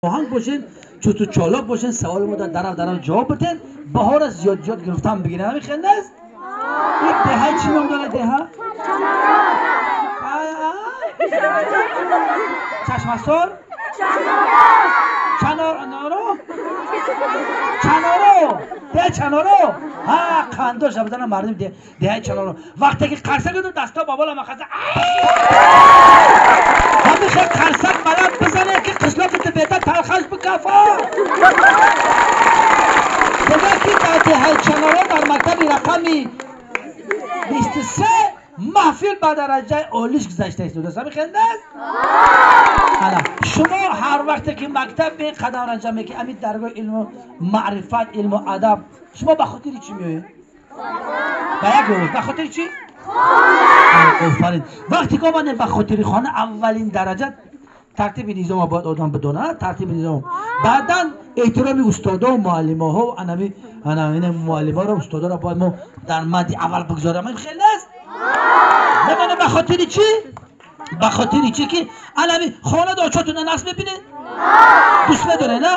Ҳамоҳанг бошед, чусту чолок бошед, саволи мо дар дарав ҷавоб битен, баҳора зиёд зиёд гирифтан бигирем. Ҳамин хел нест? Ин деҳа чӣ ном дорад деҳа? Чашмасор? Чаноро? Чаноро? Деҳа Чаноро? Ҳа, қандоша бизанам мардум деҳаи Чаноро. Вақте ки қарсак додам, дасто ба бола махаза. Ҳамин хел қарсак баланд бизанед, ки қишлоқи тибета талхаш бикафа. Дигар ки дар деҳаи Чаноро дар мактаби рақами 23 маҳфил ба дараҷаи олиш гузашта истодааст. Ҳамин хел нест? Ана шумо ҳар вақте ки мактаб бе қадам ранҷа мекунед, ҳамин даргоҳи илму маърифат, илму адаб, шумо ба хотири чӣ меоед? Ба як овоз, ба хотири чӣ? Офарин. Вақте ки омадем ба хотири хона, аввалин дараҷа тартиби низома бояд одам бидонад, тартиби низом. Баъдан эҳтироми устодо, муаллимоҳо, анами анами муаллиморо, устодоро бояд мо дар мадди аввал бигзорем. Ҳамин хел нест? Намедонам ба хотири чӣ? Ба хотири чӣ ки анами хона дочотуна нақс мебинед? Дӯст медоред, на?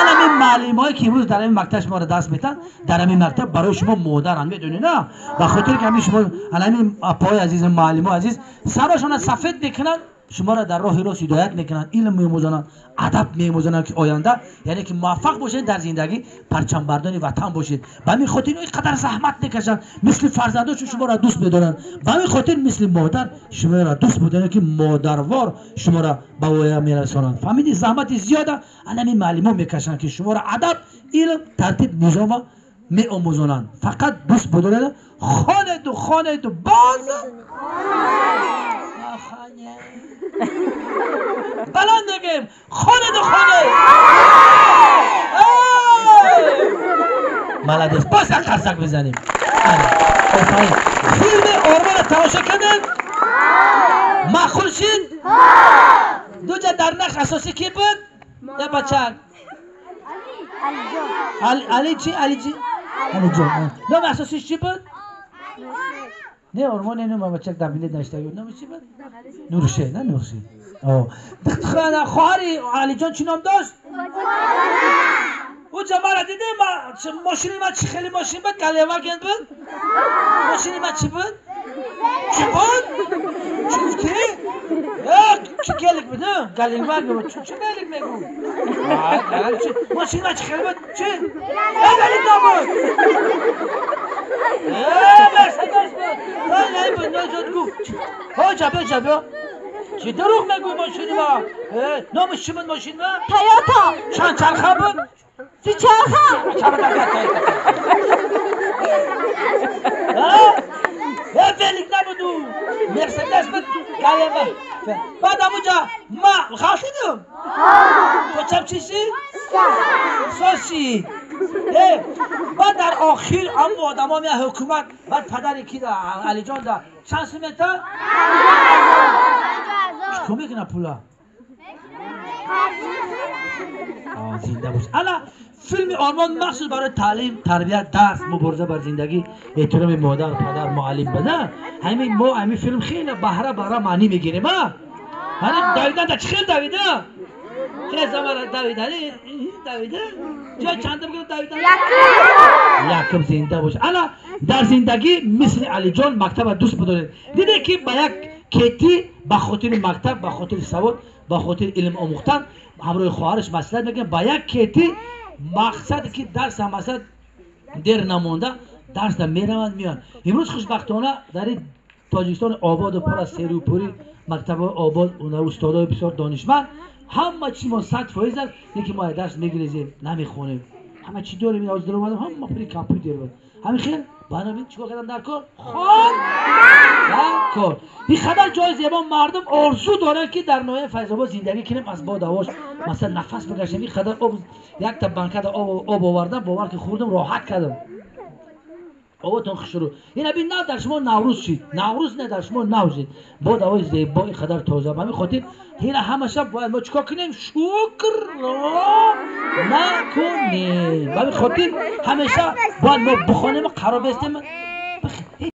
Анами муаллимое ки имрӯз дар ҳамин мактаб шуморо дарс метаҳанд, дар ҳамин мактаб барои шумо модаранд, медонед, на? Ба хотири ки ҳамин шумо анами апои азиз, муаллимои азиз сарошона сафед мекунанд, шуморо дар роҳи рост ҳидоят мекунанд, илм меомӯзонанд, адаб меомӯзонанд, ки оянда яъне ки муваффақ бошед дар зиндагӣ, парчамбардори ватан бошед. Ба ҳамин хотир ин қадар заҳмат мекашанд, мисли фарзандошон шуморо дӯст медоранд. Ба ҳамин хотир мисли модар шуморо дӯст медоранд, ки модарвор шуморо ба воя мерасонанд. Фаҳмидед? Заҳмати зиёда анами муаллимо мекашанд, ки шуморо адаб, илм, тартиб, низома меомӯзонанд. Фақат дӯст бидоред, хонеду хонеду боз баланд мегӯем, хонеду хонед. Молодец. Боз як қарсак бизанем. Офарин. Филми Ормонро тамошо кардем? Маъқул шид? Дуҷа дар нақш асосӣ ки буд? Я бачак. Али чӣ? Али чӣ? Алиҷон. Номи асосиш чӣ буд? Не, Ормон не, номи бачак дар билет навишта буд. Номи чӣ буд? Нуршед, на Нуршед. Хоҳари Алиҷон чӣ ном дошт? Уҷа мара диде, мошини ман чӣ хеле мошин буд? Галеваген буд? Мошини ман чӣ буд? Чӣ буд? Чӣ гуфтӣ? Чӣ гелик буд? Галенваген буд. Чӣ гелик мегӯ? Мошини ман чӣ хеле буд? Чӣ? Гелик набуд. Мерседес буд. Не буд, нозуд гуфт. Ҳоҷа биё, ҷа биё. Чӣ дурӯғ мегӯй мошини ма? Номаш чӣ буд мошини ма? Тойота. Чанд чарха буд? Се чарха. Велик набуд ӯ. Мерседес буд, галева. Баъд ҳамунҷа ма ғалтидум. Почам чӣ шид? Сосид. Баъд дар охир ҳамон одамо меяд ҳукумат, баъд падари ки Алиҷон да чанд сум мета? Чикор мекунад пула? Зинда бош. Ана филми Ормон махсус барои таълим, тарбият, дарс, мубориза бар зиндагӣ, эҳтироми модар, падар, муаллим бада. Ҳамин мо ҳамин филм хеле баҳра баҳра маънӣ мегирем, а? Ҳамин давидан да чӣ хел давида? Хеле замара давида, давида. Ҷой чандум гирифт давидан? Якум. Зинда бош. Ана дар зиндагӣ мисли Алиҷон мактаба дӯст бидоред. Дидед ки ба як кетӣ ба хотири мактаб, ба хотири савод, ба хотири илм омӯхтан ҳамроҳи хоҳараш маслиҳат мекунад, ба як кетӣ мақсаде ки дарс ҳамасад дер намонда дарсда мераванд, меоянд. Имрӯз хушбахтона дар ин Тоҷикистони ободу пур аз серу пурӣ, мактабҳои обод, устодои бисёр донишманд, ҳама чи мо 100% аст, лекин мо дарс мегирезем, намехонем. Ҳама чи дорем, ин ҳозир омадам, ҳама пури компютер буд. Ҳамин хел барномаи чикор кардам дар кор? Хон дар кор. Ин қадар ҷои зебо, мардум орзу доранд ки дар ноҳияи Файзобод зиндагӣ кунем, аз бод ҳавош масалан нафас бикашем. Ин қадар об, якта банкада об овардам, бовар ки хӯрдам, роҳат кардам. Оботон хушрӯ. Ина бин, нав дар шумо Наврӯз шид. Наврӯз не, дар шумо нав шид. Бод ҳавои зебо, ин қадар тоза. Ба ҳамин хотир ина ҳама шаб бояд мо чикор кунем? Шукрро накунем. Ба ҳамин хотир ҳамеша бояд мо бихонем, қарор бестем.